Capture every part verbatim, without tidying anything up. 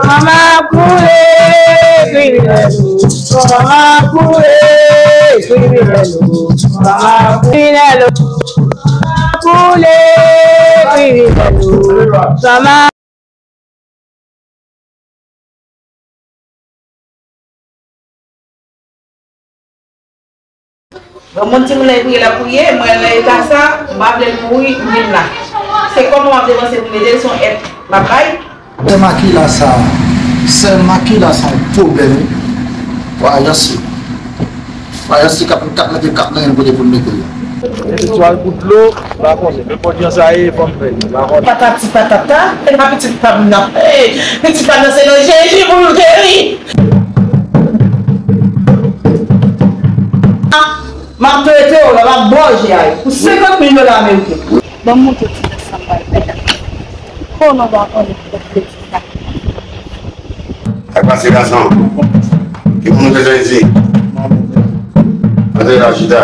Kòman koule kriminèl ou? Kòman koule kriminèl ou? Kòman kriminèl ou? Kòman koule kriminèl ou? Kòman Bon, moun timoun nan e priye l ap priye, mwen nan eta sa, m pa vle l mouri, m vin la. Se kòman m ap depanse pou m ede l, se yon èd m ap bay. Sè Makila sa, sè Makila sa yon pwoblèm wi. Wa Yansi. Wa Yansi k ap, k ap mete kap nan yon kote pou l mete l. Etwal pou dlo, m pa konnen. Nenpòt jan sa ye, fò m fè l. M pa konnen. Patati patata, e pa pitit pa m nan. Ey, pitit pa m nan se nan Jezi pou l geri. M ap trete w la, m ap bò je a yo pou senkant mil dola ameriken. Ban m montre w ti nèg sa m pral fè la. Konnen w pa konnen ki sa k vle di sa. Sa k pase gason? Ki moun ou te jwenn isi? Antre la chita.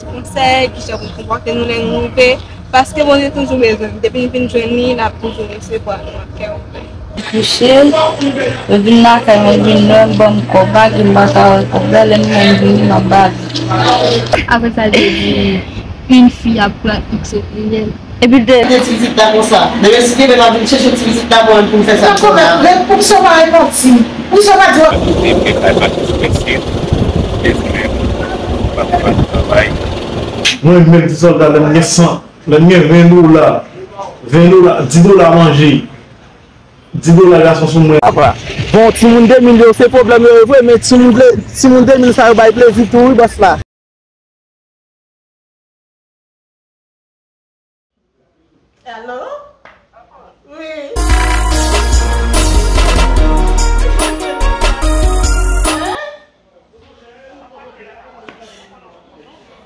Konsèy, kijan pou konpòte nou lè nou rive. Paske Bondye toujou bezwen n. Depi n vin jwenn li, l ap toujou resevwa nou ak kè ouvè. Kouche, yo vin lakay mwen, vin lwen, ban m kòb, bagay m pa ka wè kòb la, lè m menm vini, m ap bale. Apre sa, l te di, une fille ap pran X ouvriye. Epi l te. Gen ti pitit la konsa. Demen si Kebe pa vin chèche ti pitit la pou mwen pou m fè sa. Nan kòb la, lè pou sa pa repanti. Pou sa pa di. Mwen menm ti sòlda, lè m gen san, lè m gen ven dola, ven dola, dis dola manje, dis dola gason sou mwen. Apa, bon, timoun de mil yo, se pwoblèm yo ye vre, men timoun de, timoun de mil sa yo bay plezi tou, wi, bòs la. Alo? Wi.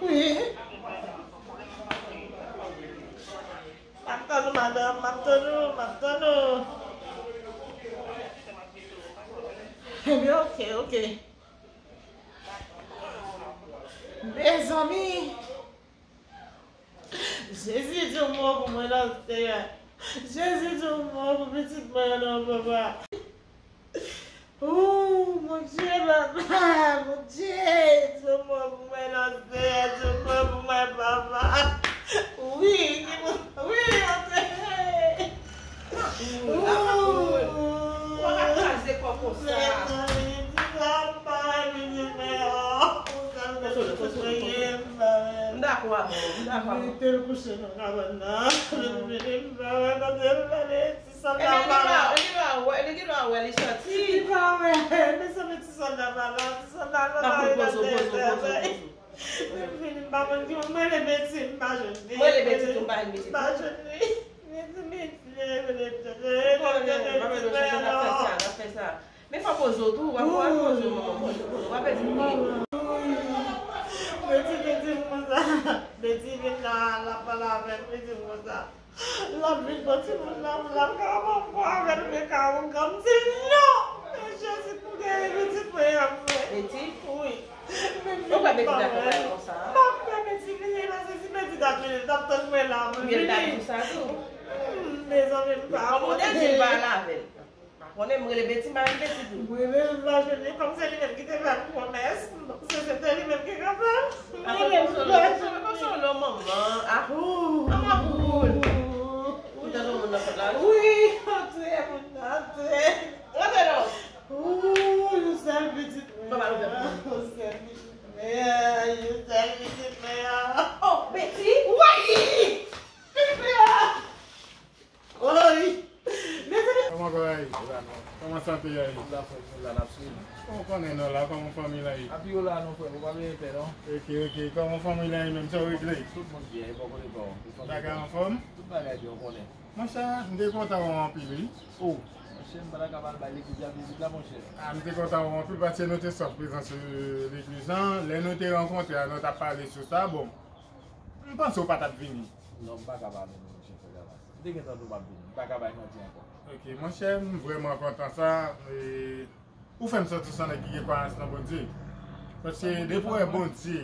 Wi. M ap tann ou, madanm, m ap tann ou, m ap tann ou. Ebyen, oke, oke. Mezanmi! Jezi, di yon mo pou mwen non, Senyè. Jezi, di yon mo pou pitit mwen an non, papa. Ooh, Bondye, papa, Bondye, di yon mo pou mwen non, Senyè, di yon mo pou mwen, papa. Wi, wi, antre. Mamoun, mamoun. Ou pa ka kraze kò konsa. Mezanmi, ti sa m pa wè pitit mwen an. Konsole, konsole, konsole. M dakò avè w, m dakò avè w. Mete l kouche nan kabann nan. Vin, vin, m pa wè kote l prale. Ti sòlda pa wè. Li gen dwa wè, li gen dwa wè, li santi. Li pa wè. Mezanmi, ti sòlda pa la. Ti sòlda pa la. Poze w, poze w, poze w, poze w. Mwen vini, m pa konn ki moun. Mwen rele Beti, m pa jwenn li. Mwen rele Beti tou, m pa jwenn Beti tou. M pa jwenn li. Beti, Beti, rele Beti. Ou konnen, m pa bezwen chèche, n ap fè sa, n ap fè sa. Men fò poze w tou, w ap, w ap poze w, manman, poze w, poze w, w ap pèdi pye. Beti, Beti, m konsa. Beti vin la, l ap pale avè m, Beti, m konsa. L ap vin pran timoun nan, l ap ka pran pwa avè l, men ka yon granm di non. Men Jezi pou geri pitit mwen an mwen. Beti? Wi. Men vini pa wè l. M ap pè Beti vini, paske si Beti t ap vini, l t ap tann mwen la pou l vini. Ebyen, l t ap di sa tou. Hmm, mezanmi, m pa konnen. Kòm ou te di l pa al avè l. Pa konnen, m rele Beti, m pa jwenn Beti tou. M rele l, m pa jwenn li, kòm se li menm ki te fè m pwomès, m panse se te li menm ki kapab. M rele l, m pa jwenn li. Konsole, konsole, konsole, manman. Ah, ouh. Manman, ouh. Ou tande moun nan fèt la, wi. Wi, antre, moun nan antre. Antre non. Ouh, yon sèl pitit mwen. Yon sèl pitit mwen. Yon sèl pitit mwen. Oh, Beti. Wi! Pitit mwen. Oy! Mezanmi! Kòman kò a ye? Kòman sante a ye? Ou la, frè, nou la, n ap swiv. Ou konnen nou la, kòman fanmi la ye? Api yo la non, frè, ou pa bezwen pè non. Ok, ok, kòman fanmi la ye menm, sa w regle? Tout moun byen, e bò kote pa w? Bagay anfòm? Tout bagay byen, ou konnen. Monchè, m te kontan wè w anpil, wi. Oh, monchè, m pa ta ka pa al bay legliz la vizit la, monchè. Ah, m te kontan wè w anpil paske nou te swaf prezans, euh, legliz lan. Lè nou te rankontre a, nou t ap pale sou sa, bon, m panse w pa t ap vini. Non, m pa ka pa vini, monchè, fè gras. M te gentan di w m ap vini. M pa ka bay manti ankò. Ok, monchè, m vrèman kontan sa. E, ou fè m santi w se yon nèg ki gen kwayans nan Bondye. Paske depi w wè Bondye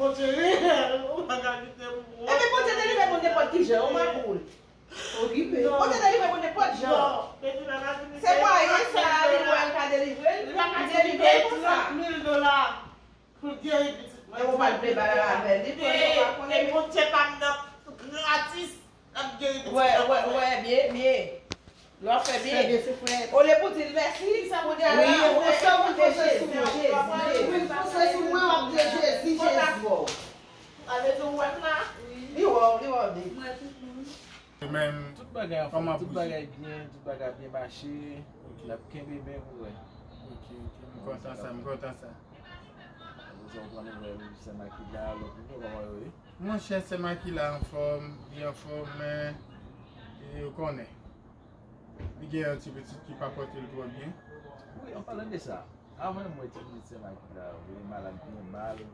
Bondye reyèl, ou pa ka kite m. Ebyen, Bondye delivre moun nenpòt ki jan, ou makoul. Okipe. Bondye delivre moun nenpòt jan. Non, Bondye pa ka delivre. Se mwayen sa a, li pral ka delivre l. Li pa ka delivre trant mil dola pou geri pitit mwen. E ou pa vle bay avè li, pou li pa konnen. E Bondye pa m nan gratis. Ap geri pitit mwen. Wè, wè, wè, byen, byen. Lè w ap fè byen. Fè byen, se frè. Olye pou di l mèsi, pou di, wi, ou fè, ou fè Jezi, Jezi, Jezi. Wi, l fonse sou mwen, w ap di Jezi, Jezi. Sa vle di ou wè m la? Li wè w, li wè w byen. Ou menm, kòman bouji? Tout bagay anfòm, tout bagay byen, tout bagay byen mache. N ap kenbe men pou wè. Ok, ok, m kontan sa, m kontan sa. Apre sa, ou pran nouvèl sè Makila, lòt moun yo, kòman yo ye? Monchè, sè Makila anfòm, li anfòm, men, e, ou konnen. Li gen yon ti pitit ki pa pote l twò byen. Wi, an palan de sa, avan m wè ti pitit sè Makila, li malad byen mal,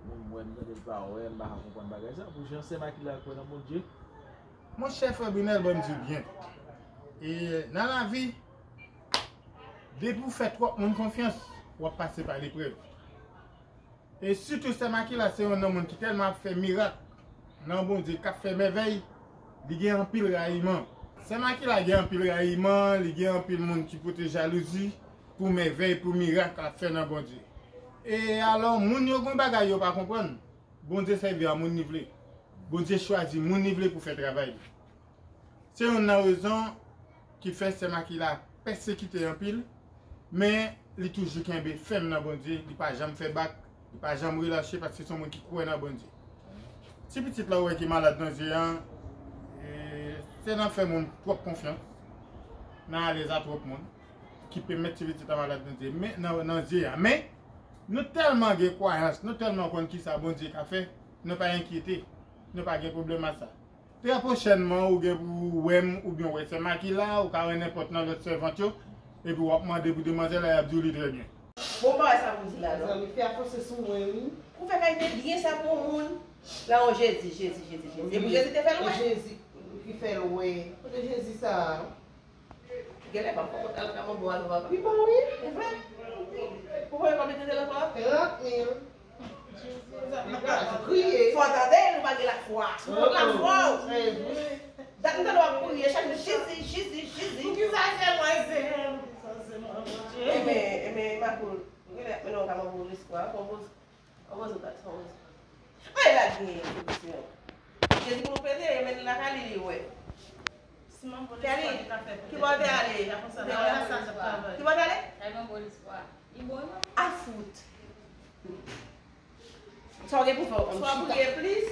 menm wè m tande l pa wè, m pa ka konprann bagay sa, pou jan sè Makila kwè nan Bondye. Monchè, frè Brinel, ban m di w byen. E, nan lavi, depi w fè twòp moun konfyans, w ap pase pa leprèv. E sitou sè Makila se yon nan moun ki tèlman ap fè mirak nan Bondye, k ap fè mèvèy, li gen anpil rayiman. Sè Makila gen anpil rayiman, li gen anpil moun ki pote jalouzi pou mèvèy, pou mirak l ap fè nan Bondye. E alò, moun yo gen bagay yo pa konprann. Bondye sèvi a moun li vle. Bondye chwazi moun li vle pou fè travay li. Se youn nan rezon ki fè sè Makila pèsekite anpil, men li toujou kenbe fèm nan Bondye, li pa janm fè bak, li pa janm relache paske se yon moun ki kwè nan Bondye. Ti pitit la ou wè ki malad nan zye an, e, Se nan fè moun twòp konfyans, nan alèz a twòp moun, ki pèmèt ti pitit la malad nan zye, men, nan, nan zye a. Men, nou tèlman gen kwayans, nou tèlman konn kisa Bondye ka fè, nou pa enkyete, nou pa gen pwoblèm ak sa. Trè pwochènman, ou gen pou wè m oubyen w wè sè Maki la, ou ka wè nenpòt nan lòt sèvant yo, epi w ap mande pou demwazèl la, y ap di w li trè byen. Bon, m pa wè sa pou di la, non. Mezanmi, fè a fòse sou mwen, wi. Ou fè kalite byen sa pou yon moun. La, o Jezi, Jezi, Jezi, Jezi. E pou Jezi te fè l wè. E Jezi ki fè l wè. Kote Jezi sa a? Genlè pa fò kont al ka manbo a nou papa. Li bon, wi. E vre? Ou konn konbyen te nan kò a? Trant mil. Kriye. Fò tande, nou pa gen lafwa. Nou mank lafwa. Dat m tande w ap kriye chak jou, Jezi, Jezi, Jezi. Poukisa se mwen, Senyè? Poukisa se mwen, Bondye? Ebyen, ebyen, Makoul, genlè, men non, ka manbo lespwa, konpoz. Anmwey, ou ka, anmwey. Ay, la gen solisyon. Jezi pou nou pete, men lakay li, li wè. Kelly, ki bò w te ale? Ki bò w te ale? Kay manbo lespwa. Li bon, non? A fout. Sa w gen pou fè, w konn chita. Swa priye plis,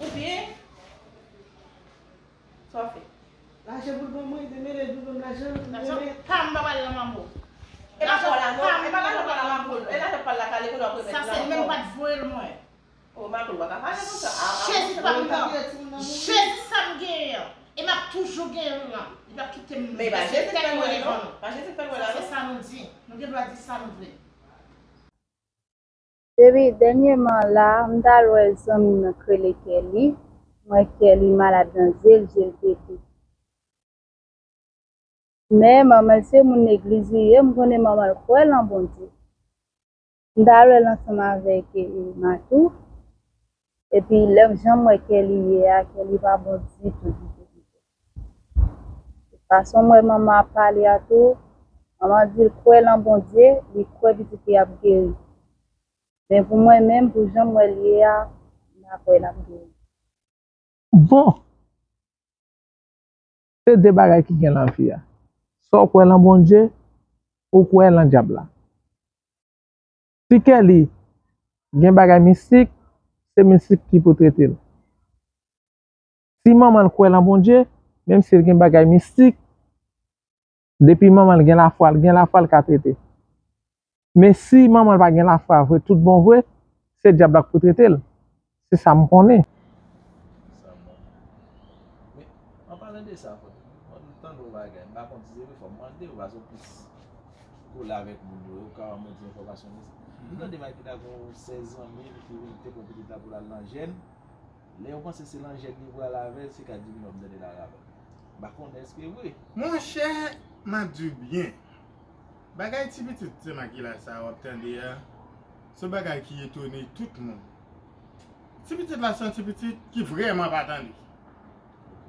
oubyen Sa w fè? Lajan pou l ban mwen, demele l pou l ban m lajan, m renmen. Pa m pa pale nan manbo. E pa lajan pa l la, non. E pa lajan pa l la, Makoul. E lajan pa l la, kale kounye a w ap remèt. Sa se menm pa t voye l mwen. O, Makoul, w pa ka pale konsa. Jezi pa m nan. Jezi sa m genyen an. E m ap toujou genyen l lan. Li p ap kite m. Men e pa Jezi k fè l mwen, non. Pa Jezi k fè l mwen la, non. Sa se sa nou di. Nou gen dwa di sa nou vle. Depi dènyèman la, m t al wè zanmi m nan k rele Kelly. M wè Kelly malad nan zye l, zye l pete. Men manman l se moun legliz li ye, m konnen manman l kwè lan Bondye. M t al wè l ansanm avèk Matou. Epi lè jan m wè Kelly ye a, Kelly pa bon ditou, ditou, ditou. Fason m wè manman ap pale a tou, manman di l kwè lan Bondye, li kwè pitit li ap geri. Men pou mwen menm, pou jan m wè l ye a, m pa kwè l ap geri. Bon! Se de bagay ki gen nan vi a. Swa w kwè lan Bondye, ou kwè lan dyab la. Si Kelly gen bagay mistik, se mistik ki pou trete l. Si manman l kwè lan Bondye, menm si l gen bagay mistik, depi manman l gen lafwa, l gen lafwa l ka trete. Men si manman l pa gen lafwa vre, tout bon vre, se dyab la k pou trete l. Se sa m konnen. Sa bon. Men, an palan de sa, fò m tande yon bagay. M pa konn si se vre, fò m mande w, paske w plis kole avèk moun yo, ou ka ban mwen ti enfòmasyon konsa. M tande Makita gen yon sèl zanmi l ki te pran pitit la pou l al nan jèn. Lè yo panse se nan jèn li pral avè l, se kat diminò m tande l al avè l. M pa konnen èske vre. Monchè, m ap di w byen. Bagay ti pitit sè Makila sa a w ap tande a, se yon bagay ki etone tout moun. Ti pitit la se yon ti pitit ki vrèman pa tande.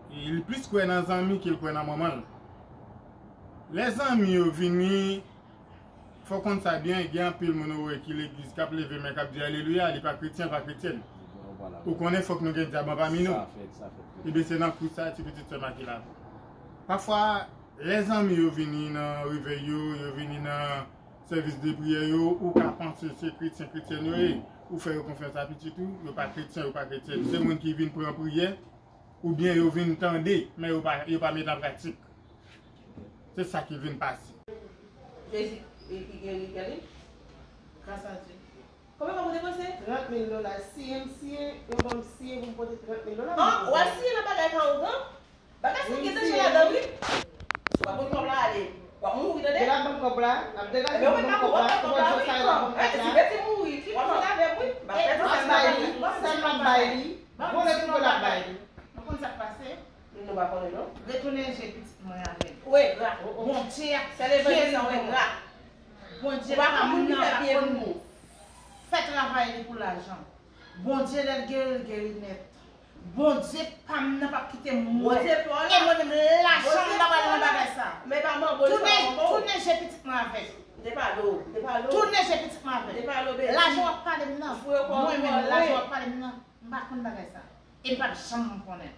E li plis kwè nan zanmi ke l kwè nan manman l. Lè zanmi yo vini, fò w konn sa byen, gen anpil moun ou wè ki legliz k ap leve men k ap di alelouya, li pa kretyen, l pa kretyèn. Ou konnen fòk nou gen dyab anpami nou. Ebyen se nan kou sa a ti pitit sè Makila. Pafwa, Lè zanmi yo vini nan revèy yo, yo vini nan sèvis de priyè yo, ou ka panse se kretyen, kretyèn yo ye. Ou fè yo konfyans a pitit ou, yo pa kretyen, yo pa kretyèn. Se moun ki vin pran priyè, oubyen yo vin tande, men yo pa, yo pa met an pratik. Se sa ki vin pase. Jezi ki geri Kelly? Gras a Dye. Konbyen kòb ou depanse? Trant mil dola. Siye m siye, yo ban m siye pou m pote trant mil dola. An, w al siye nan bagay pa ougan? Bagay sa gen danje ladan wi. Si w pa konn kòb la ale, w ap mouri tande. Yo la ban kòb la, ap degaje pou ban kòb la, pou ban sa yo la ban kòb la. Si Betty mouri, w ap fini avè m wi. M ap pèdi sa m ap bay li, sa m ap bay li, vòlè tou vòlè ap bay li. Nou konn sa k pase? Nou pa konnen non. Retounen je pitit mwen avè l. Ou engra. Bondye ap geri nou. Bondye pa m nan pa konn fè travay li pou lajan. Bondye lè l geri l geri nèt. Bondye pa m nan p ap kite m wè. E mwen menm lajan m pa pral nan bagay sa. Tounen je pitit mwen avè l. Tounen je pitit mwen avè l. Lajan w ap pale m nan. Mwen menm lajan w ap pale m nan. M pa konn bagay sa. E m p ap janm konnen.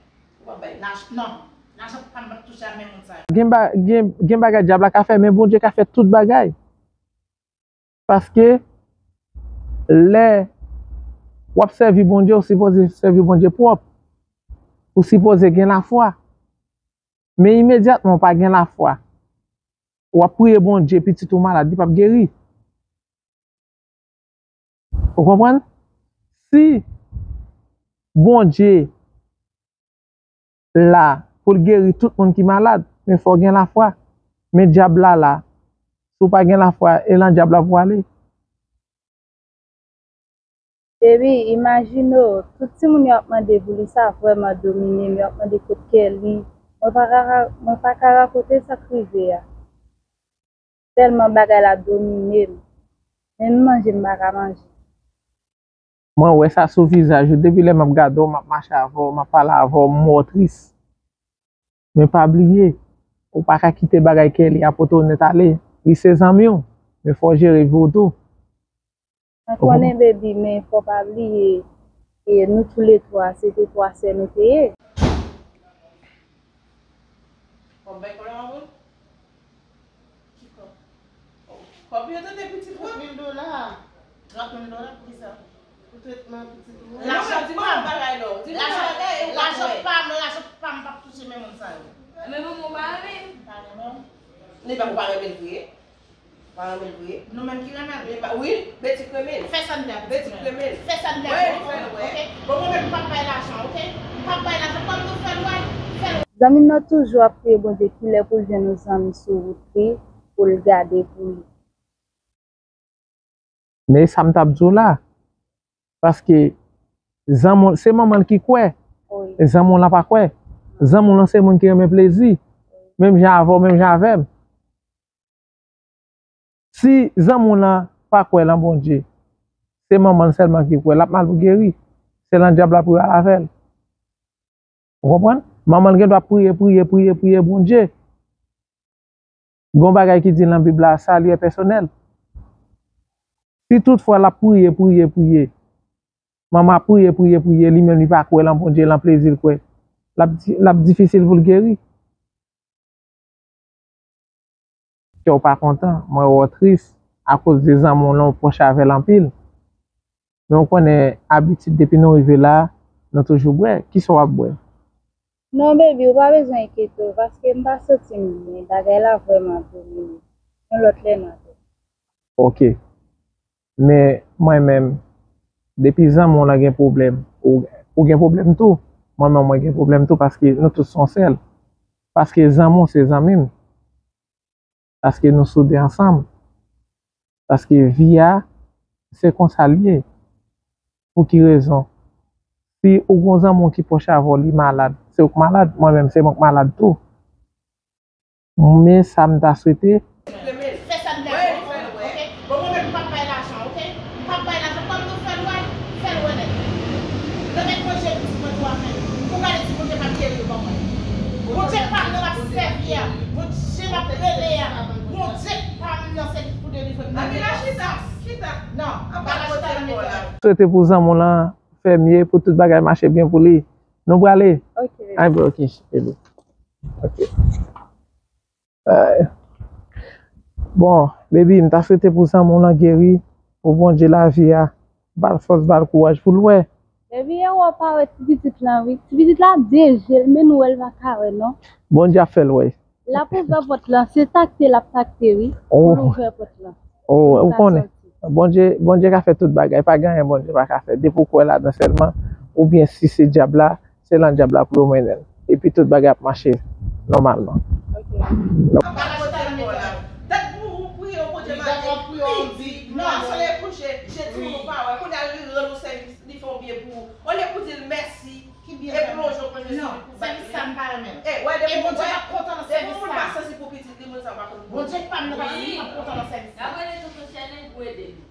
Lajan, non. Lajan pa m p ap touche a men moun sa yo. Gen ba, gen, gen bagay dyab la ka fè, men Bondye ka fè tout bagay. Paske lè w ap sèvi Bondye, ou sipoze sèvi Bondye pwòp. Ou sipoze gen lafwa. Men imedyatman w pa gen lafwa, w ap priye Bondye, pitit ou malad, li p ap geri. Ou konprann? Si Bondye la pou l geri tout moun ki malad, men fò w gen lafwa. Men dyab la la, si w pa gen lafwa, e lan dyab la pou w ale. Baby, imajine w, tout timoun yo ap mande pou li, sa vrèman domine m, yo ap mande kot Kelly. Mwen pa ka, mwen pa ka rakonte sa k rive a. Tèlman bagay la domine m. Menm manje m pa ka manje. Mwen wè sa sou vizaj ou. Depi lè m ap gade w, m ap mache avè w, m ap pale avè w, m wè w tris. Men pa bliye, ou pa ka kite bagay Kelly a pote w nèt ale. Li se zanmi w, men fò w jere vi w tou. Mwen konnen, baby, men fò pa bliye, e nou toulètwa, se te twa sè nou te ye. Kòb bay kòb la, mwen. Ki kòb? Kòb yo tande pitit mwen. Trant mil dola. Trant mil dola pou kisa? Pou tretman pitit mwen. Lajan pa m, bagay non. Lajan pa m, lajan pa m, lajan pa m p ap touche men moun sa yo. Men manman w pa renmen. Pa renmen. Li pa, ou pa renmen l vre? Pa renmen l vre. Nou menm ki renmen l. Wi, Betty k renmen l. Fè sa n vle a, Betty k renmen l. Fè sa n vle a. Wi, li fè l wè. Bon, mwen menm m p ap bay lajan, oke? M p ap bay lajan, kòm nou fè l wè, fè l wè. Zanmi m nan toujou ap priye Bondye kilè pou l jwenn yon zanmi sou wout li, pou l gade pou li. Men sa m t ap di w la, paske zanmi w, se manman l ki kwè, e zanmi w lan pa kwè. Zanmi w lan se moun ki renmen plezi, menm jan avè w, menm jan avè m. Si zanmi w lan pa kwè lan Bondye, se manman l sèlman ki kwè, l ap mal pou geri. Se lan dyab la pou yo al avè l. Ou konprann? Manman l gen dwa priye, priye, priye, priye Bondye. Gon bagay ki di lan Bib la, salut est personnel. Si toutfwa l ap priye, priye, priye, manman ap priye, priye, priye, li menm li pa kwè lan Bondye, lan plezi l kwè, l ap, l ap difisil pou l geri. Kè w pa kontan, mwen wè w tris akoz de zanmi w lan ou pwòch avè l anpil. Men ou konnen abitid depi nou rive la, nou toujou bwè. Kisa w ap bwè? Non, baby, ou pa bezwen enkyete w, paske m pa santi m byen. Bagay la vrèman domine m. Yon lòt lè n a pale. Ok. Men mwen menm, depi zanmi w lan gen pwoblèm, ou, ou gen pwoblèm tou. Mwen menm, mwen gen pwoblèm tou, paske nou tout se yon sèl. Paske zanmi w se zanmi m. Paske nou soude ansanm. Paske vi a, se konsa l ye. Pou ki rezon? Si ou gon zanmi w ki pwòch avè w, li malad, se ou k malad, mwen menm, se mwen k malad tou. Men sa m ta swete. Fè sa m ta fè, oke? Bon, mwen menm, m p ap bay lajan, oke? M p ap bay lajan, kòm nou fè l wè, fè l wè nèt. Nan mèt manje pitit mwen tou a fè. Pou gade si Bondye p ap geri yo ban mwen. Bondye pa m nan m ap sèvi a, Bondye m ap rele a, Bondye pa m nan se li pou delivre m nan men sa. Chita, chita. Non, m pa ka chita nan men sa. Swete pou zanmi w lan fè mye, pou tout bagay mache byen pou li. Nou prale? Ok. Ay, bro, ok, bebe. Ok. Ay. Bon, baby, m ta swete pou zanmi w lan geri, pou Bondye lavi a ba l fòs, ba l kouraj pou l wè. Baby, e wè w pa wè ti pitit lan wi. Ti pitit la de je l, men nou wè l pa ka wè non. Bondye ap fè l wè. L ap ouvè pòt lan, se takte l ap takte wi, pou l ouvè pòt lan. Oh, ou konnen. Bondye, Bondye ka fè tout bagay, pa gen anyen Bondye pa ka fè. Depi w kwè ladan sèlman, oubyen si se dyab la, se lan dyab la pou yo mennen l. Epi tout bagay ap mache nòmalman. Anba kote l mete. Dat pou ou priye, ou Bondye mande. Non, sole kouche, je timoun ou pa wè. Kounye a li rann ou sèvis, li fè yon byen pou ou. Olye pou di l mèsi, e plonje w plonje sou li pou bat li. Non, sèvis sa m pa renmen l. E Bondye p ap kontan nan sèvis sa. Depi moun pa sansib pou pitit li, moun sa pa konn pou li. Bondye pa m nan pa kontan nan sèvis sa. N ap rele tonton Chèlin pou ede nou.